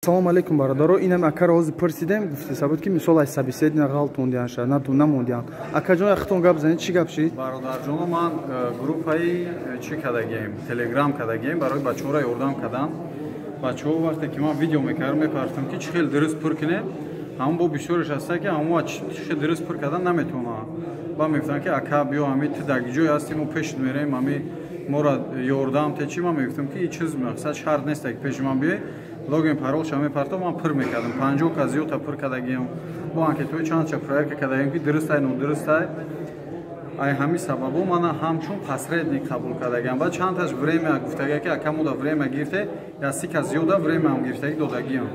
Салом алейкум, бародаро. Инам акаро ҳозир пурсидем, гуфтеса буд, ки мисол аз собеседование ғалтондиан, ша намондиан. Акаҷон, яхтон гап занед, чӣ гап шид? Бародарҷоно, ман группаи чӣ кардагием, Телеграм кардагием, барои бачаҳоро ёрдам кардан. Бачаҳо, вақте ки ман видео мекардам, мепартам, ки чӣ хел дуруст пур кунед. Ҳамон бо бисёреш ҳаста, ки ҳамон чӣ хел дуруст пур кардан наметавонанд. Ба мегуфтанд, ки ака, биё, ҳами ту дар ҷое ҳасти, мо пешт мерем, ҳами моро ёрдам те. Чӣ, ман мегуфтам, ки ин чиз мақсад шарт нест, ки пеши ман биёй. Логин, паролша мепартом, ман пур мекардам. 50 кас зиёдта пур кардагиам, бо анкетаҳои чандча проверка кардагиам, ки дурустай, нодурустай. Ай ҳамин сабабо мана ҳамчун посредник қабул кардагиам. Баъд чандташ время гуфтагия, ки ака, мода время гирифте, я 30 кас зиёда времяам гирифтаги додагиам.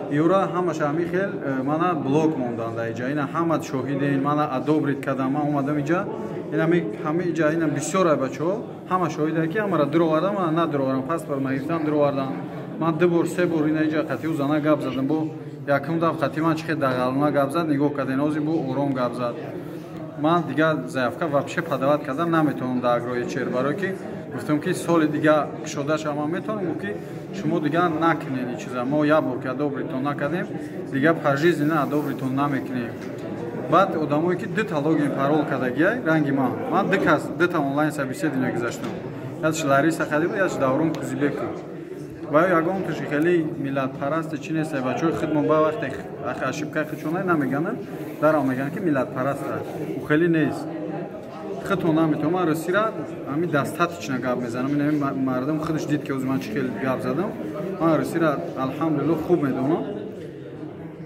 Юра ҳамаша ҳамин хел мана блок монданд дар иҷа. Ина ҳама шоҳиден, мана одобрить кардам, ман омадам иҷа, инами ҳама иҷа, ина бисёр ай бачаҳо ҳама шоҳида, ки ҳамара дуровардам, мана надуровардам, паспорт нагирифтам, дуровардан. Ман ду бор, се бор ина иҷа қатиу зана гап задам. Бо якум даф қати ман чӣ хел дағалона гап зад, нигоҳ карден, ҳозир бо ором гап зад. Ман дигар заявка вообще подавать кардан наметавонам дар Агроичер, барое ки гуфтам, ки соли дига кушода шава, ман метавонам. Гуфт, ки шумо дигар накунед ин чиза, мо як бор ки одобрить-тон накардем, дигар пожизненно одобрить-тон намекунем. Баъд одамое, ки дута логин, парол кардагиай, ранги ман, ман ду кас дута онлайн собеседование гузаштам, якш Лариса Халиба, якш Даврон Кузибеков. Ва ягон туши хеле миллатпарасти чи нест. Бачаҳои худмон ба вақте ошибкаи худшона намегӯянд, дарав мегӯянд, ки миллатпараст аст. Ӯ хеле нест, худтон наметавон. Ман русира ҳамин достаточно гап мезанам. Ин мардум худаш дид, ки ҳозир ман чӣ хел гап задам. Ман русира, алҳамдулилло, хуб медонам.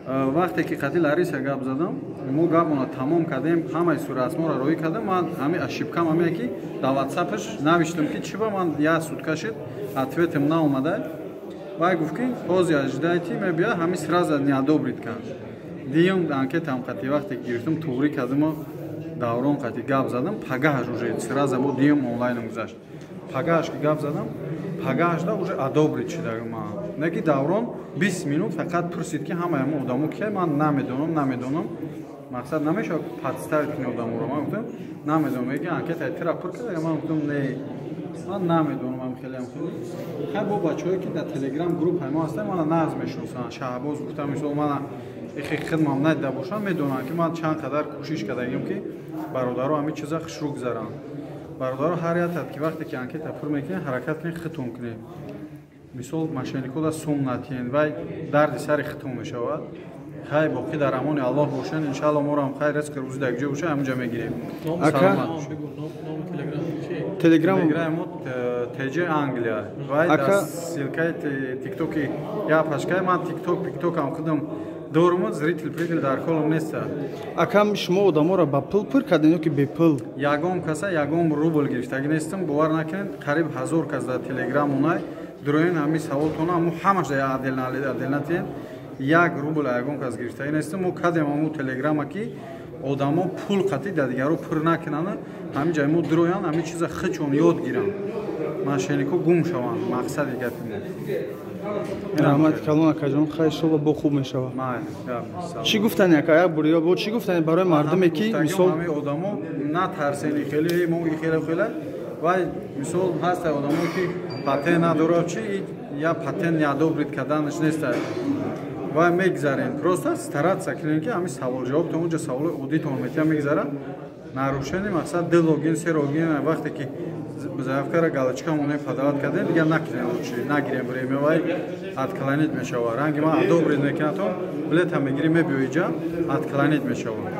Вақте ки қати Лариса гап задам, мо гапмона тамом кардем, ҳамаи сурасморо роҳӣ кардем. Ман ҳамин ошибкам ҳамие, ки дар Ватсапаш навиштам, ки чӣ ба ман як сутка шид, ответам наомада. Вай гуфт, ки ҳозир ожидайте, мебия. Ҳамин сразу не одобрить кард. Дуюм анкетам қати вақте ки гирифтам, туғрӣ кардаму Даврон қати гап задам, пагаҳаш уже сразу бо дуюм онлайном гузашт. Пагаҳаш ки гап задам, пагаҳашда уже одобрить шуда. Ман не ки Даврон 20 минут фақат пурсид, ки ҳамаи ҳама одамо кия. Ман намедонам, намедонам, мақсад намешавад подставить куни одаморо. Ман гуфтам, намедонам. Меги, анкетаи тира пур карда. Ман гуфтам, не, ман намедонам. Ам хеле, ам хеле. Хай, бо бачаҳое, ки дар Телеграм группаи мо ҳастанд, мана нағз мешиносанд. Шаҳбоз гуфтам, мисол, мана ихе хидмам надида бошанд, медонанд, ки ман чанд қадар кӯшиш кардагим, ки бародаро ҳамин чиза хушрӯ гузаранд. Бародаро, ҳар ятат ки вақте ки анкета пур мекунед, ҳаракат кунед, хитон кунед. Мисол, мошенникода сум натиҳед, вай дарди сари хитон мешавад. Хай, боқӣ дар амони Аллоҳ бошанд. Иншаалло, морам хайр, ризқи рӯзӣ дар ҷо боша, ҳаминҷа мегирем. Ака, Телеграм? Телеграм ТЖ Англия. Вай дар ссылкаи Тиктоки я пашкай. Ман Тикток, пиктокам худам дорум, зритель прител дар колам неста. Акам, шумо одаморо ба пул пур карден ё ки бепул? Ягон каса ягон рубл гирифтагӣ нестам, бовар накунед. Қариб 1000 кас дар Телеграм онай дуроин. Ҳамин саволтона мо ҳамаш отдельно тиҳем. 1 рубл ягон кас гирифтагӣ нестам. Мо кардем ҳамун Телеграма, ки одамо пул қатӣ дар дигаро пур накунанд, ҳамин ҷай мо дуроянд, ҳамин чиза хичон ёд гиранд, мошеннико гум шаванд. Мақсади гапи мо. Раҳмати калон, акаҷон. Хай, иншолло, бо хуб мешавад. Чӣ гуфтани, ака, як бор бо чӣ гуфтани барои мардуме, ки мисол? Ҳамин одамо натарсени, хеле мо хеле хеле. Вай, мисол, ҳаста одамо, ки патент надорад, чи я патент не одобрить карданаш неста, вай мегзарем. Просто стараться кунем, ки ҳамин савол ҷавобтон, унҷа саволи оддитон метиҳам, мегзарам. Нарушение, мақсад, ду логин, се логин, вақте ки заявкара галочка монем, подавать кардем, дигар накунем, лучше нагирем время, вай отклонить мешавад. Ранги ман одобрить мекунад, то билета мегирӣ, мебиёи иҷа, отклонить мешавад.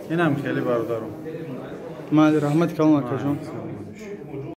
Инам хеле, бародаро. Майли, раҳмати калон, акаҷон.